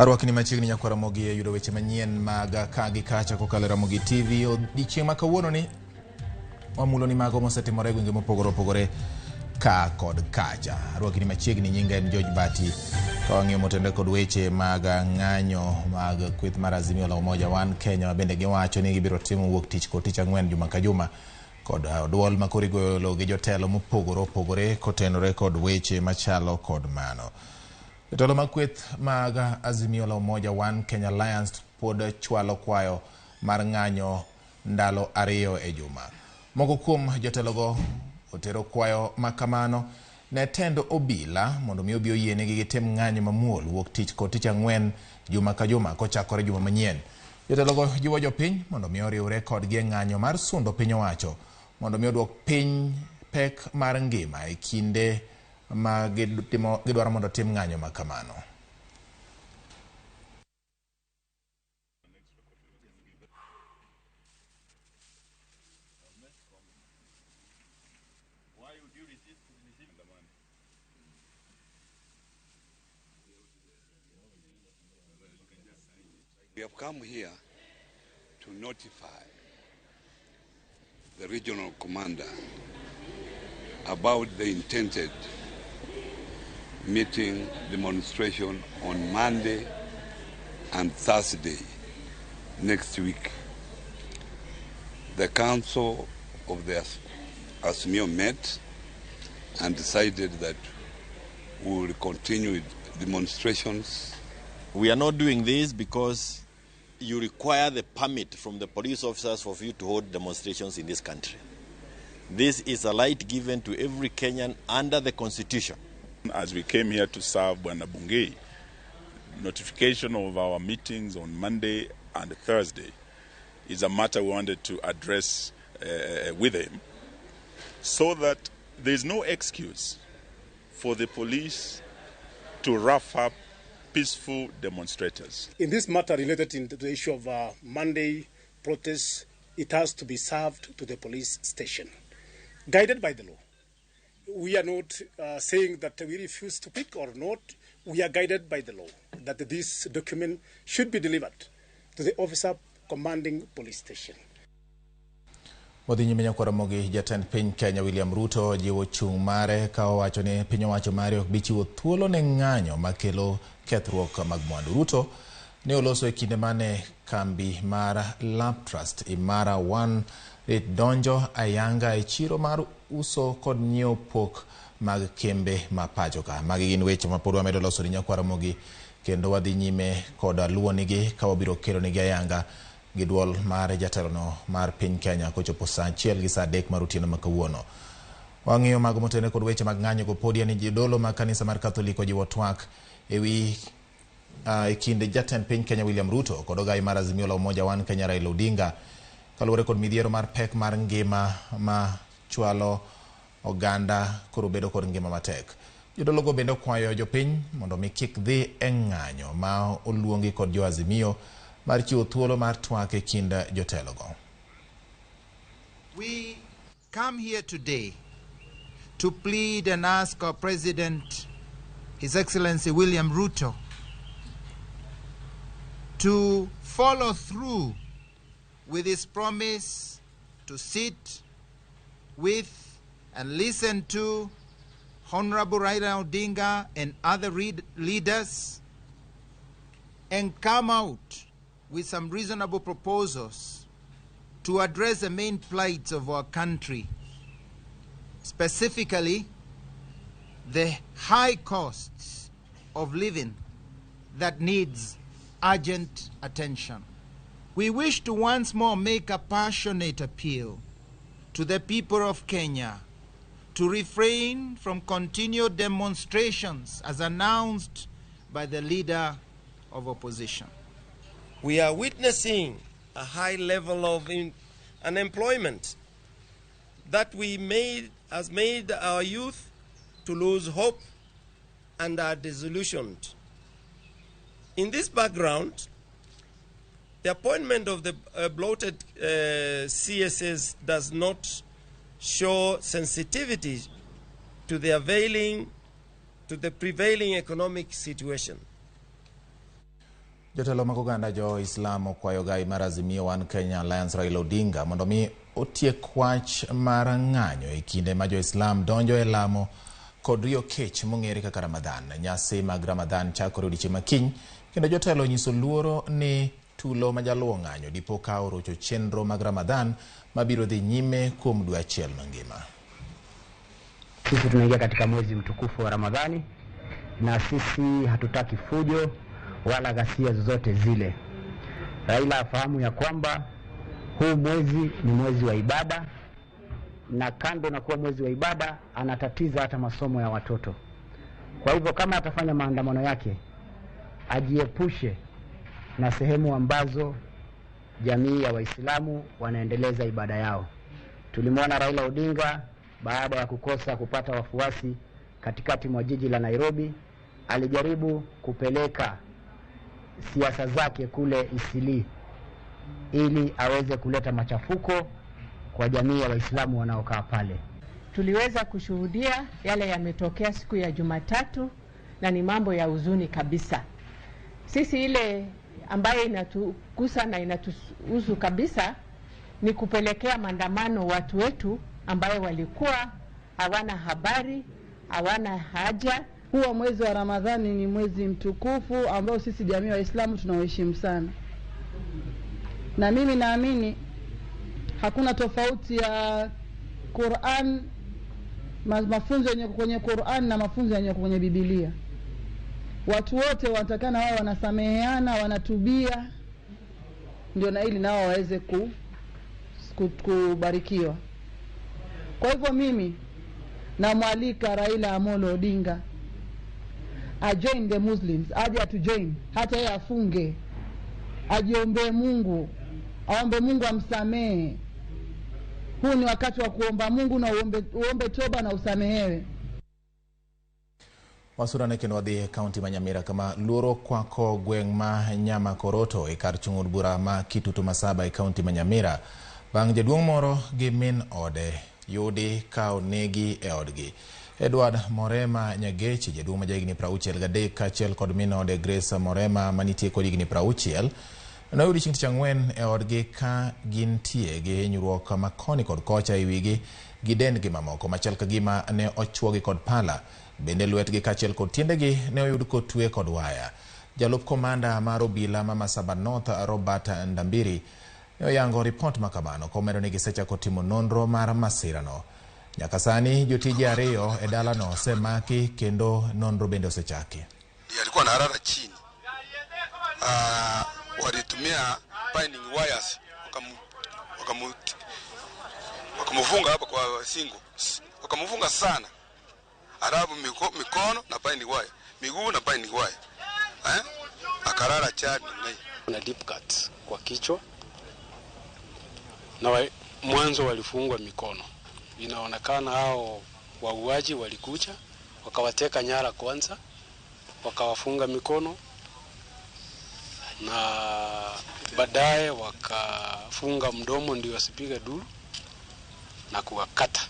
Arwakni machiegni nyakwar Ramogi e yudo weche manyien mag ka gi kacha kokalo e Ramogi TV. Odiechieng' ma kawuono ni wamulo ni mago mosetimore e gwenge mopogore opogore ka kod kacha. Arwakni machiegni, nyinga en George Bati. Ka wang'iyo motenore kod weche mag ng'anyo mag kweth mar Azimio la Umoja One Kenya ma bende giwacho ni gibiro timo wuok tich kod tich ang'wen juma ka juma kod duol ma koro igolo gi jotelo mopogore opogore kotenore kod weche machalo kod mano. Jotelo mag kweth mag Azimio la Umoja One Kenya Alliance pod chwalo kwayo mar ng'anyo ndalo ariyo e juma. Moko kuom jotelogo otero kwayo ma kamano ne tend obila mondo mi obi oyienegi gitim ng'anyo mamuol wuok tich kod tich ang'wen juma ka juma kochakore juma manyien. Jotelogo jiwo jopiny mondo mi oriwre kodgi e ng'anyo mar sundo piny owacho mondo mi oduok piny pek mar ngima e kinde ma gidwaro mondo otim ng'anyo ma kamano. We have come here to notify the regional commander about the intended meeting demonstration on Monday and Thursday next week. The council of the Azimio met and decided that we will continue with demonstrations. We are not doing this because you require the permit from the police officers for you to hold demonstrations in this country. This is a right given to every Kenyan under the Constitution. As we came here to serve Bwana Bungei, notification of our meetings on Monday and Thursday is a matter we wanted to address with him, so that there is no excuse for the police to rough up peaceful demonstrators. In this matter related to the issue of Monday protests, it has to be served to the police station, guided by the law. We are not saying that we refuse to pick or not. We are guided by the law that this document should be delivered to the officer commanding police station. Wadhi nyime nyakwar Ramogi, jatend piny Kenya William Ruto jiwo chung' mare ka owacho ni piny owacho mare ok bi chiwo thuolo ne ng'anyo makelo kethruok mag mwandu. Ruto ne oloso e kinde mane kambi mar Laptrust Imara One rit donjo ayanga e chiro mar uso kod nyiewo pok mag kembe ma pacho ka. Magi gin weche ma pod wamedo loso ni nyakwar Ramogi kendo wadhi nyime kod luwonigi ka wabiro kelonigi ayanga gi duol mar jatelono mar piny Kenya kochopo saa achiel gi saa adek mar otieno ma kawuono. Wang'iyo mago motenore kod weche mag ng'anyo go podi ni jodolo mag kanisa mar Katholik ojiwo twak ewi e kind jatend piny Kenya William Ruto kod ogai mar Azimio la Umoja One Kenya Raila Odinga kaluwore kod midhiero mar pek mar ngima ma chwalo oganda koro bedo kod ngima matek. Jodologo bende okwayo jopiny mondo mi kik dhi e ng'anyo ma oluongi kod jo Azimio mar chiwo thuolo mar twak e kind jotelogo. We come here today to plead and ask our President, His Excellency William Ruto, to follow through with his promise to sit with and listen to Honorable Raila Odinga and other leaders and come out with some reasonable proposals to address the main plights of our country, specifically the high costs of living that needs urgent attention. We wish to once more make a passionate appeal to the people of Kenya to refrain from continued demonstrations as announced by the leader of opposition. We are witnessing a high level of unemployment that has made our youth to lose hope and are disillusioned. In this background, the appointment of the bloated CSS does not show sensitivity to the prevailing economic situation. Jotelo mag oganda jo Islam okwayo gai mar Azimio One Kenya Alliance Raila Odinga mondo mi otiek wach mar ng'anyo e kinde ma jo Islam donjo e lamo kod riyo kech mong'ere kaka Ramadhan. Nyasi mag Ramadhan chakore odiechieng' ma kiny kendo jotelo onyiso luoro ni tulo ma jaluwo ng'anyo dipo ka orocho chenro mag Ramadhan mabiro dhi nyime kuom dwe achiel mangima. Sisi tunaingia katika mwezi mtukufu wa Ramadhani na sisi hatutaki fujo wala ghasia zozote zile. Raila afahamu ya kwamba huu mwezi ni mwezi wa ibada, na kando na kuwa mwezi wa ibada anatatiza hata masomo ya watoto. Kwa hivyo kama atafanya maandamano yake ajiepushe na sehemu ambazo jamii ya Waislamu wanaendeleza ibada yao. Tulimwona Raila Odinga baada ya kukosa kupata wafuasi katikati mwa jiji la Nairobi, alijaribu kupeleka siasa zake kule Isili ili aweze kuleta machafuko kwa jamii ya Waislamu wanaokaa pale. Tuliweza kushuhudia yale yametokea siku ya Jumatatu na ni mambo ya huzuni kabisa. Sisi ile ambayo inatugusa na inatuhusu kabisa ni kupelekea maandamano watu wetu ambayo walikuwa hawana habari, hawana haja. Huo mwezi wa Ramadhani ni mwezi mtukufu ambao sisi jamii ya Waislamu tunauheshimu sana, na mimi naamini hakuna tofauti ya Qur'an, mafunzo yenye kwenye Qur'an na mafunzo yenye kwenye Biblia. Watu wote wanatakana wao wanasameheana, wanatubia, ndio na ili nao waweze kubarikiwa. Kwa hivyo mimi namwalika Raila Amolo Odinga a join the Muslims, aje atujoin, hata yeye afunge, ajiombee Mungu, aombe Mungu amsamehe. Huu ni wakati wa kuomba Mungu na uombe toba na usamehewe. Wasurane kendo wadhi e kaunti ma Nyamira kama luoro kwako gweng' ma Nyamakoroto e kar chung' od bura ma Kitutu Masaba e kaunti ma Nyamira bang' jaduong' moro gi min ode yudi ka onegi e odgi. Edward Morema Nyagechi, jaduong' ma jahigni 63 kaachiel kod min ode Grace Morema manitie kod higni 60 noyudi chieng' tich ang'wen e odgi ka gintie gi hinyruok ma koni kod kocha e wigi gi dendgi mamoko machal ka gima ne ochuogi kod pala. Bende lwetgi kaachiel kod tiendegi ne oyud kotwe kod waya. Jalup komanda mar obila ma Masaba North Robert Ndambiri ne oyango ripot makamano komedo ni gisechako timo nonro mar masirano. Nyaka sani jotije ariyo e dalano osemaki kendo nonro bende osechaki. Alikuwa analala chini. Walitumia binding wires wakamfunga hapa kwa singo. Wakamfunga sana. Alafu mikono na binding wire, miguu na binding wire. Akalala chini. Na deep cut kwa kichwa. Na mwanzo walifungwa mikono. Inaonekana hao wauaji walikuja wakawateka nyara kwanza, wakawafunga mikono na baadaye wakafunga mdomo ndio wasipige duru na kuwakata.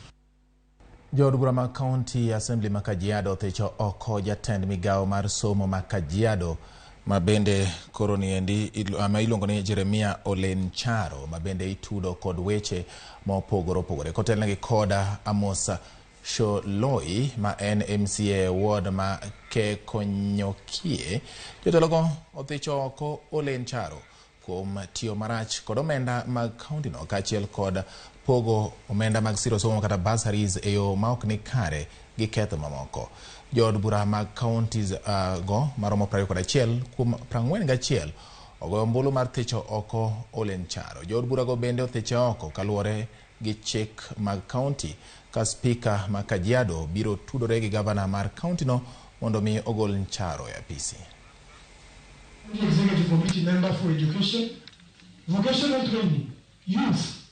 Jood bura ma County Assembly ma Kajiado othicho oko jatend migawo mar somo ma Kajiado ma bende koro niendi ma iluongo ni Jeremia Olencharo ma bende itudo kod weche ma opogore opogore kotelnegi koda Amos Sholoi ma en MCA ward ma Kekonyokie. Jotelogo othicho oko Olencharo kuom tiyo marach kod omenda mag kaunti no kaachiel kod pogo omenda mag siro somo kata bursaries e yo ma ok ni kare gi ketho mamoko. Jood bura mag counties go maromo 21 kuom 41 ogoyo ombulu mar thicho oko Olencharo. Jood bura go bende othiche oko kaluwore gi chik mag kaunti ka spika ma Kajiado biro tudore gi gavana mar kaunti no mondo mi ogol Ncharo e apisi. Executive Committee member for Education, Vocational Training, Youth,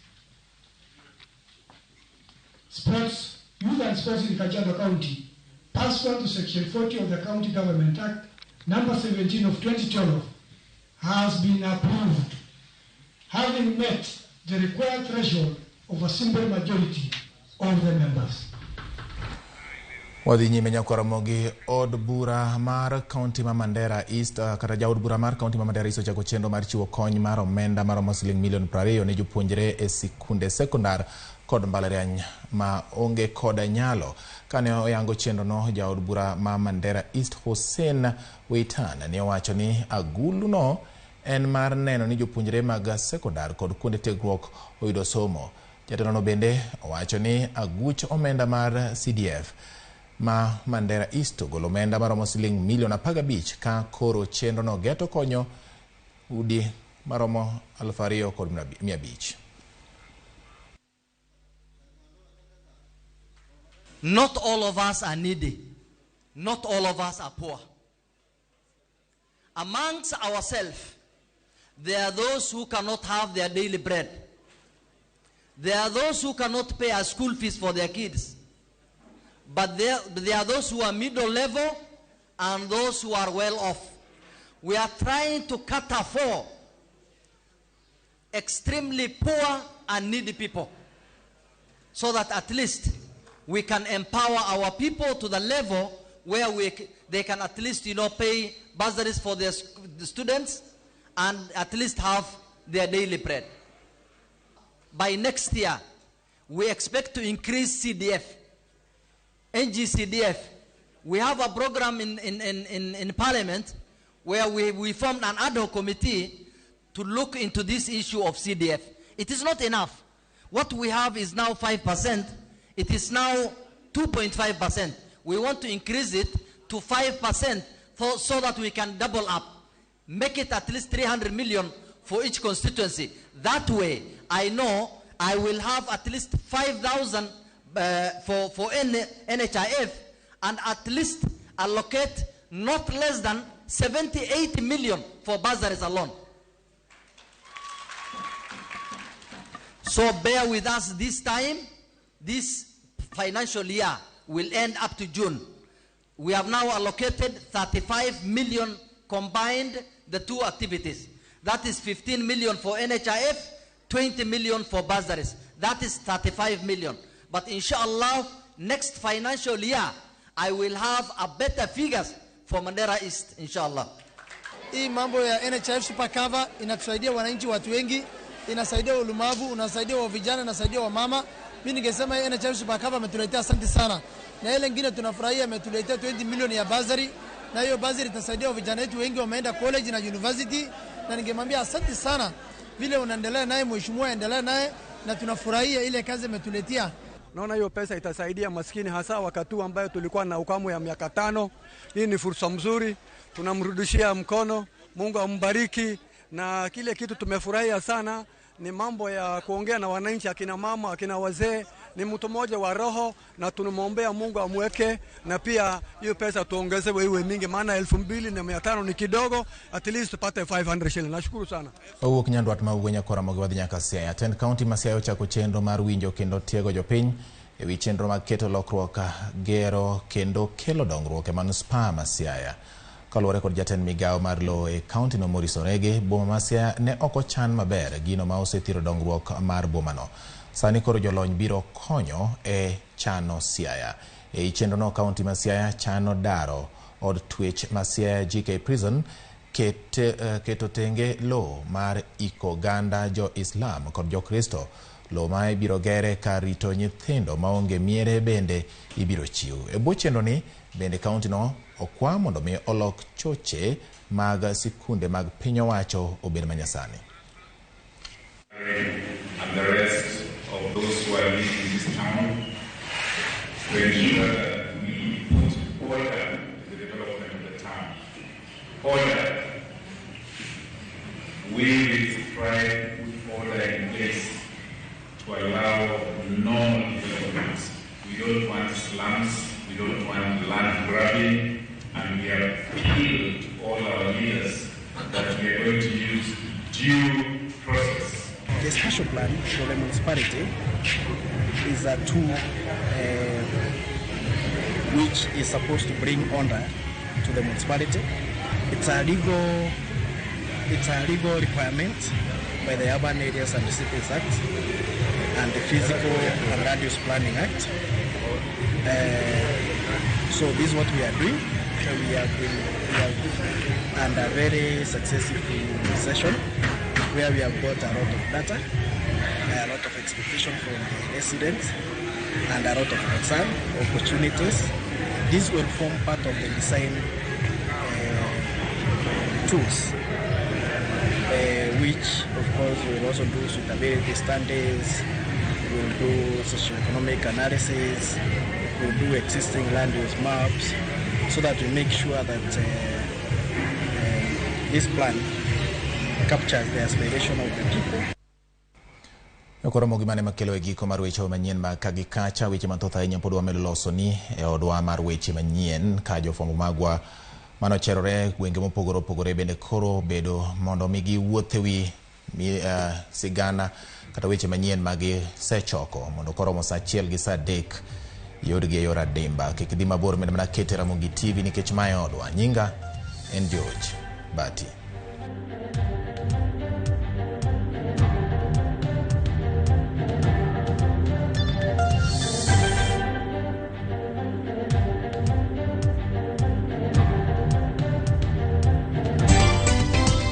Sports, Youth and Sports in Kajiado County, pursuant to Section 40 of the County Government Act, number 17 of 2012, has been approved, having met the required threshold of a simple majority of the members. Wadhi nyime nyaka Ramogi. Od bura mar kaunti ma Mandera East, kata jaod bura mar kaunti ma Mandera East ochako chenro mar chiwo kony mar omenda maromo siling milion 20 ne jopuonjre e sikunde sekondar kod mbalariany ma onge koda nyalo. Kane oyango chenrono, jaod bura ma Mandera East Hussein Weitan ne owacho ni aguluno en mar neno ni jopuonjre mag sekondar kod kuonde tiegruok oyudo somo. Jatelono bende owacho ni aguch omenda mar CDF ma Mandera East ogolo omenda maromo siling milion 15 ka koro chenrono geto konyo udi maromo 2,500. Not all of us are needy. Not all of us are poor. Amongst ourselves, there are those who cannot have their daily bread. There are those who cannot pay a school fees for their kids. But there are those who are middle level and those who are well off. We are trying to cater for extremely poor and needy people, so that at least we can empower our people to the level where they can at least, pay bursaries for their students and at least have their daily bread. By next year, we expect to increase CDF, NGCDF. We have a program in Parliament where we formed an ad hoc committee to look into this issue of CDF. It is not enough. What we have is now 5%. It is now 2.5%. We want to increase it to 5% so that we can double up, make it at least 300 million for each constituency. That way, I know I will have at least 5,000 for NHIF, and at least allocate not less than 78 million for bursaries alone. So bear with us this time. This financial year will end up to June. We have now allocated 35 million combined the two activities. That is 15 million for NHIF, 20 million for bursaries. That is 35 million. But inshallah, next financial year, I will have a better figures for Mandera East, inshallah. Hii mambo ya NHIF Super Cover inatusaidia wananchi, watu wengi, inasaidia ulemavu, unasaidia wa vijana, inasaidia wa mama. Mimi ningesema NHIF Super Cover ametuletea, asante sana. Na ile nyingine tunafurahia ametuletea 20 milioni ya bursary, na hiyo bursary itasaidia vijana wetu wengi wameenda college na university, na ningemwambia asante sana vile unaendelea naye mheshimiwa, endelea naye, na tunafurahia ile kazi ametuletea. Naona hiyo pesa itasaidia maskini, hasa wakati ambayo tulikuwa na ukame ya miaka 5. Hii ni fursa mzuri, tunamrudishia mkono. Mungu ambariki. Na kile kitu tumefurahia sana ni mambo ya kuongea na wananchi, akina mama, akina wazee. Ni mtu mmoja wa roho, na tunamwombea Mungu amweke, na pia hiyo pesa tuongezewe iwe mingi, maana 2500 ni kidogo, at least tupate 500 shilling. Nashukuru sana. Owuok Nyandwat ma Ugwe nyaka Ramogi wadhi nyaka Siaya. Tend kaunti ma Siaya ochako chenro mar winjo kendo tiego jopiny ewi chenro mag keto lokruok, gero kendo kelo dongruok e manispaa ma Siaya. Kaluwore kod jatend migawo mar lowo e kaunti no Maurice Orege, boma ma Siaya ne ok ochan maber, gino ma osethiro dongruok mar bomano. Sani koro jolony biro konyo e chano Siaya. Ei chenrono, kaunti ma Siaya chano daro od twech ma Siaya GK Prison, keto tenge lowo mar iko oganda jo Islam kod jo Kristo. Lowo ma ibiro gere kar rito nyithindo maonge miere bende ibiro chiw. E bwo chenroni bende kaunti no okwa mondo mi olok choche mag sikunde mag piny owacho obed manyasani. And the rest of those who are living in this town to ensure that we put order to the development of the town. Order. We will try to put order in place to allow normal development. We don't want slums, we don't want land grabbing, and we appeal to all our leaders that we are going to use due process. The spatial plan for the municipality is a tool which is supposed to bring order to the municipality. It's a legal requirement by the Urban Areas and Cities Act and the Physical and Land Use Planning Act. So this is what we are doing. We have been we have and a very successful session where we have got a lot of data, a lot of expectation from the residents, and a lot of concern, opportunities. This will form part of the design tools, which of course will also do suitability studies, will do socioeconomic analysis, will do existing land use maps, so that we make sure that this plan captures the aspiration of the people. Koro gima makelo e giko mar weche manyien mag ka gi kacha. Weche mathoth ahinya pod wamedo loso ni e odwa mar weche manyien ka jofwambo magwa manocherore gwenge mopogore opogore bende koro bedo mondo mi giwuoth e wi sigana kata weche manyien magisechoko mondo koromo saa achiel gi saa adek yudgi e yor adimba. Kik idhi mabor, med mana kete Ramogi TV nikech mae odwa. Nyinga en George Bati.